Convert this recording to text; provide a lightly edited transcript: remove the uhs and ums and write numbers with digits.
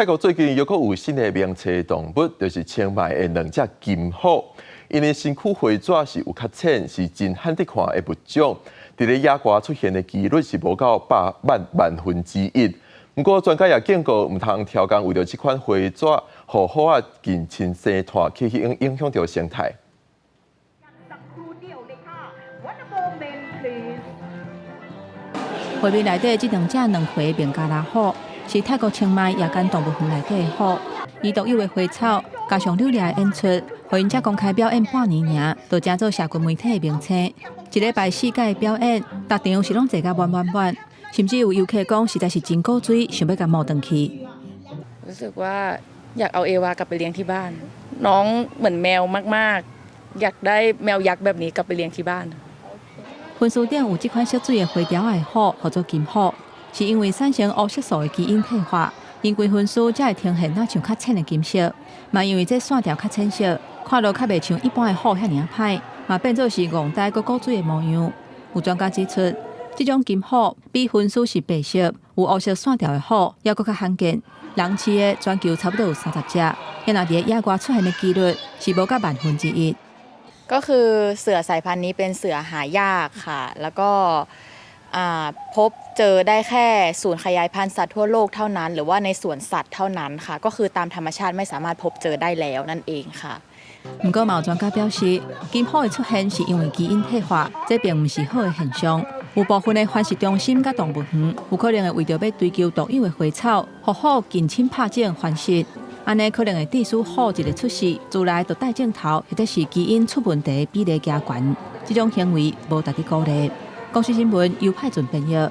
泰國最近猶閣有新的名冊動物，就是清邁的兩隻金虎。𪜶的身軀花紙是有較淺，是真罕得看的物種。佇咧野外出現的幾率是無到百萬萬分之一。毋過專家也警告，毋通刁工為著這款花紙，予虎仔近親生湠，去影響著生態。畫面內底這兩隻兩回孟加拉虎，是泰國清邁野間動物園內底的虎，伊獨有的花草加上嫽麗的演出，予𪜶才公開表演半年爾，就成做社群媒體的明星。一禮拜四擺的表演，逐場是攏坐甲滿滿滿，甚至有遊客講實在是真古錐，想欲共募轉去。 รู้สึกว่าอยากเอาเอวากลับไปเลี้ยงที่บ้านน้องเหมือนแมวมากๆอยากได้แมวยักษ์แบบนี้กลับไปเลี้ยงที่บ้าน分书頂有這款色水的花條的虎，號做金虎，是因為產生烏色素的基因退化，𪜶規身軀才會呈現若像較淺的金色。嘛因為這線條較淺色，看落較袂像一般的虎遐爾仔歹，嘛變做是戇呆閣古錐的模樣。有專家指出，這種金虎比分書是白色、有烏色線條的虎，猶閣較罕見。人飼的全球差不多有30隻，若佇咧野外出現的幾率是無到萬分之一。 ก็คือเสือสายพันธุ์นี้เป็นเสือหายากค่ะ แล้วก็พบเจอได้แค่ศูนย์ขยายพันธุ์สัตว์ทั่วโลกเท่านั้น หรือว่าในสวนสัตว์เท่านั้นค่ะ ก็คือตามธรรมชาติไม่สามารถพบเจอได้แล้วนั่นเองค่ะ毋過嘛有專家表示，金虎的出現是因為基因退化，這並毋是好的現象。有部分的繁殖中心佮動物園，有可能會為著欲追求獨有的花草，予虎近親拍種繁殖，按呢可能會致使虎一个出世，自來就帶種頭，或者是基因出問題比例加懸。這種行為無值得鼓勵。公視新聞由派准編譯。